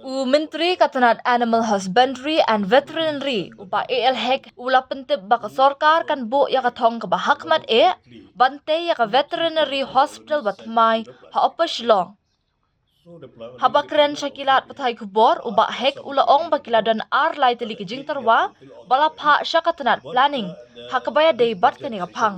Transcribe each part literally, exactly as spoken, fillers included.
U Myntri ka tnat Animal Husbandry and Veterinary, u Bah A L Hek, u la pyntip ba ka sorkar kan buh ïa ka thong kaba hakhmat eh ban tei ïa ka Veterinary Hospital ba thymmai ha Upper Shillong. Haba kren sha ki lad pathai khubor, u Bah Hek u la ong ba ki la don ar lai tylli ki jingtyrwa ba la phah sha ka tnat Planning ha kaba ïadei bad kane ka phang.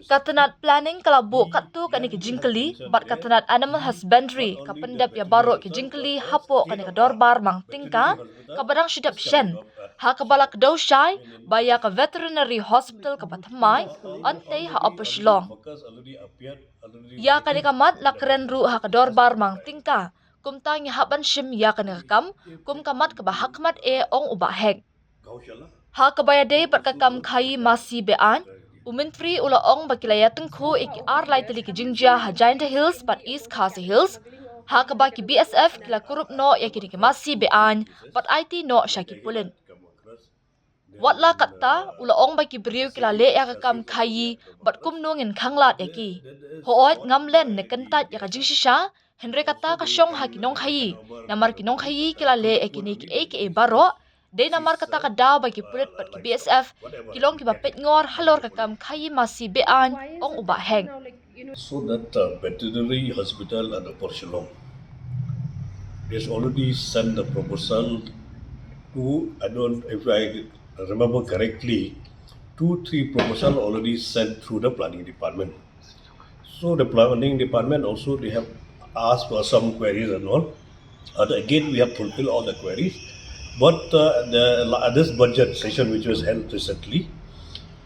Ka tnat Planning ka la buh katto katne ki jingkylli bad ka tnat Animal Husbandry ka pyndep ïa baroh ki jingkylli hapoh kane ka dorbar mang tyngka kaba dang shu dep shen, ha kaba la kdew shai ba ïa ka Veterinary Hospital kaba thymmai yn tei ha Upper Shillong. Ïa kane ka mat la kren ruh ha ka dorbar mang tyngka, kumta ngi hap ban shim ïa kane ka kam kum ka mat kaba hakhmat eh, ong u Bah Hek. Ha kaba ïadei bad ka kam khaii masi be-aiñ, u Myntri u la ong ba ki la ïatyngkhuh ïa ki ar lai tylli ki jingjia ha Jaintia Hills bad East Khasi Hills, ha kaba ki B S F ki la kurup noh ïa kine ki masi be-aiñ bad aiti noh sha ki pulit. Wat la katta, u la ong ba ki briew ki la leh ïa ka kam khaii bad kumno ngin khanglad ïa ki. Hooid, ngam len ne kyntait ïa ka jingshisha, hynrei kata ka shong ha ki nongkhaii, namar ki nongkhaii ki la leh ïa kine kiei kiei baroh. Dei namar kata ka daw ba ki pulit bad ki B S F ki long kiba peitngor halor ka kam khaii masi be-aiñ, ong u Bah Hek. So that uh, veterinary hospital at Upper Shillong is already sent the proposal to, I don't, if I remember correctly, two, three proposal already sent through the planning department. So the planning department also, they have asked for some queries and all. And again, we have fulfilled all the queries. But uh, the la- this budget session, which was held recently,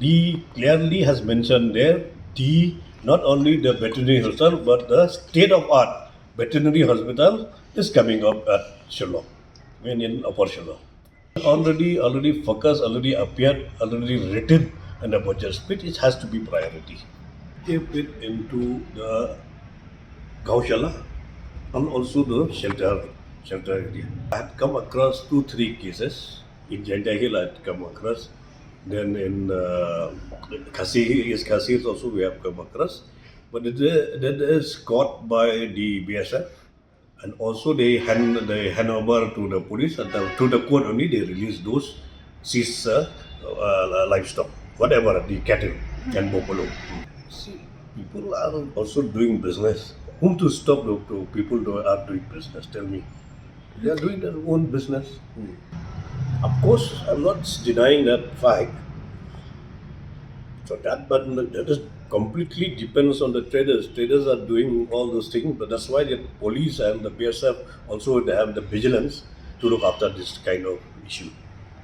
the clearly has mentioned there the not only the veterinary hospital but the state of art veterinary hospital is coming up at Shillong, I mean in Upper Shillong. Already, already focus, already appeared, already written in the budget speech. It has to be priority. Keep it into the Gaushala and also the shelter shelter area. I had come across two, three cases in Jaintia Hill. I had come across. Then in uh, Khasi, East Khasi Hills also we have come across. But it, that is caught by the B S F, and also they hand they hand over to the police, and the, to the court only they release those seized uh, uh, livestock, whatever the cattle and buffalo. See, people are also doing business. Whom to stop to, to people who are doing business? Tell me. They are doing their own business. Of course, I'm not denying that fact. So that, but that is completely depends on the traders. Traders are doing all those things, but that's why the police and the B S F also they have the vigilance to look after this kind of issue.